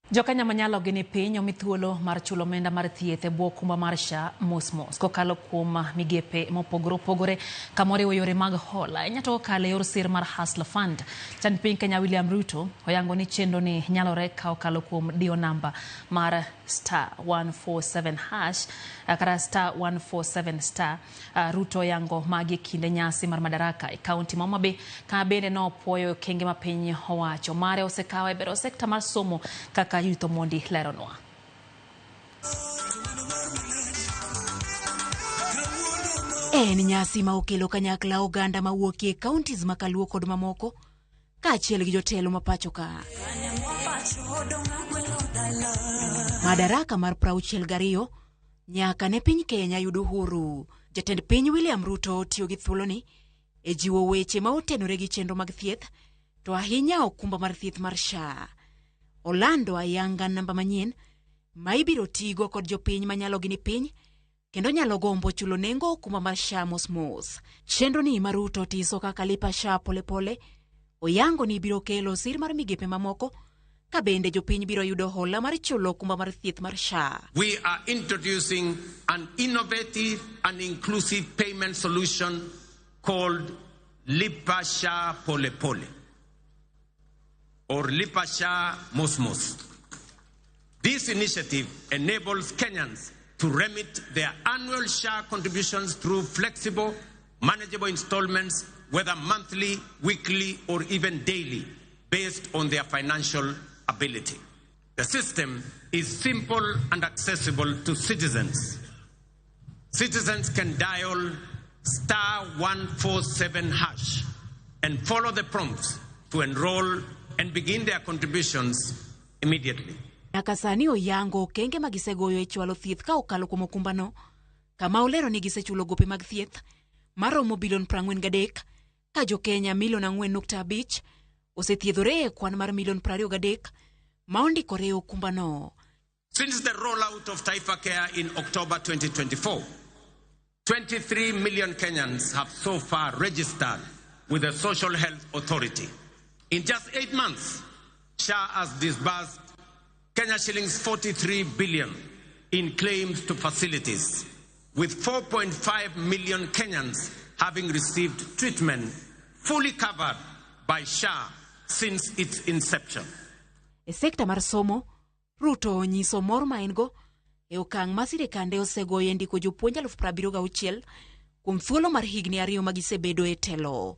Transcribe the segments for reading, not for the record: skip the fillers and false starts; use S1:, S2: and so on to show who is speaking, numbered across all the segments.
S1: Jokenya ma nyalogi ni piny omi thuolo mar chulo omenda mar thieth e bwo okumba mar SHA mos mos kokalo kuom migepe mopogore opogore kama oriwo yore mag hola. Inya to kokalo e yor sir mar Hustler Fund. Jatend piny Kenya William Ruto oyango ni chenro ni nyalore ka okalo kuom diyo namba mar star 147 hash kata star 147 star. Ruto oyango magi e kinde nyasi mar Madaraka e kaunti ma Homa Bay kama bende nopuoyo okenge ma piny owacho mare osekawo e bero sekta mar somo kaka Youth Omondi leronwa.
S2: En nyasi ma okelo kanyakla oganda mawuokie counties ma Kaluo kod mamoko kaachiel gi jotelo ma pacho ka. Madaraka mar 62 nyaka ne piny Kenya yud uhuru. Jatend piny William Ruto tiyo gi thuoloni e jiwo weche ma otenore gi chenro mag thieth to ahinya okumba mar thieth mar SHA. Olando ayanga namba manyien ma ibiro tigo kod jopiny manyalogi ni piny kendo nyalo gombo chulo nengo okumba mar SHA mos mos. Chenro ni ma Ruto tiso kaka Lipa SHA polepole oyango ni biro kelo sir mar migepe mamoko ka bende jopiny biro yudo hola mar chulo okumba mar thieth mar SHA.
S3: We are introducing an innovative and inclusive payment solution called Lipa SHA Pole Pole or Lipa SHA Mos Mos. This initiative enables Kenyans to remit their annual SHA contributions through flexible, manageable installments, whether monthly, weekly, or even daily, based on their financial ability. The system is simple and accessible to citizens. Citizens can dial star 147 hash and follow the prompts to enroll and begin their contributions immediately.
S2: Nyaka sani oyango okenge ma gisegoyo e chwalo thieth ka okalo kuom okumbano, kama olero ni gisechulo gope mag thieth maromo bilion 43 ka jo-Kenya milion 4.5 osethiedhore e kwan mar milion 23 ma ondikore e okumbano.
S3: Since the rollout of Taifa Care in October 2024, 23 million Kenyans have so far registered with the Social Health Authority. In just 8 months, SHA has disbursed Kenya shillings 43 billion in claims to facilities, with 4.5 million Kenyans having received treatment fully covered by SHA since its inception.
S2: E sekta mar somo, Ruto onyiso mor ma en-go e okang' ma sirkande osegoyo e ndiko jopuonj 76,000 kuom thuolo mar higni ariyo ma gisebedo e telo.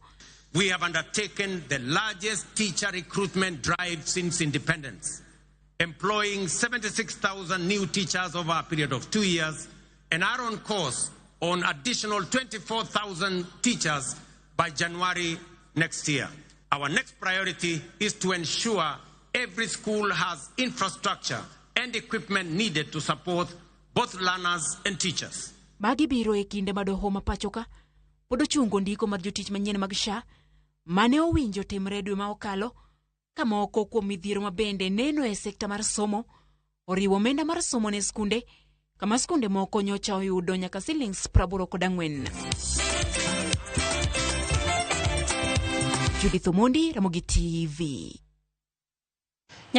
S3: We have undertaken the largest teacher recruitment drive since independence, employing 76,000 new teachers over a period of 2 years and are on course on additional 24,000 teachers by January next year. Our next priority is to ensure every school has infrastructure and equipment needed to support both learners and teachers.
S2: Magi biro e kinde ma doho ma pachoka pod ochungo ndiko mar jotich manyien mag SHA mane owinjo timre dwe ma okalo ka moko kuom midhiero ma bende neno e sekta mar somo oriwo omenda mar somo ne skunde kama skunde moko nyocha oyudo nyaka silings 84. Judith Omondi, Ramogi TV.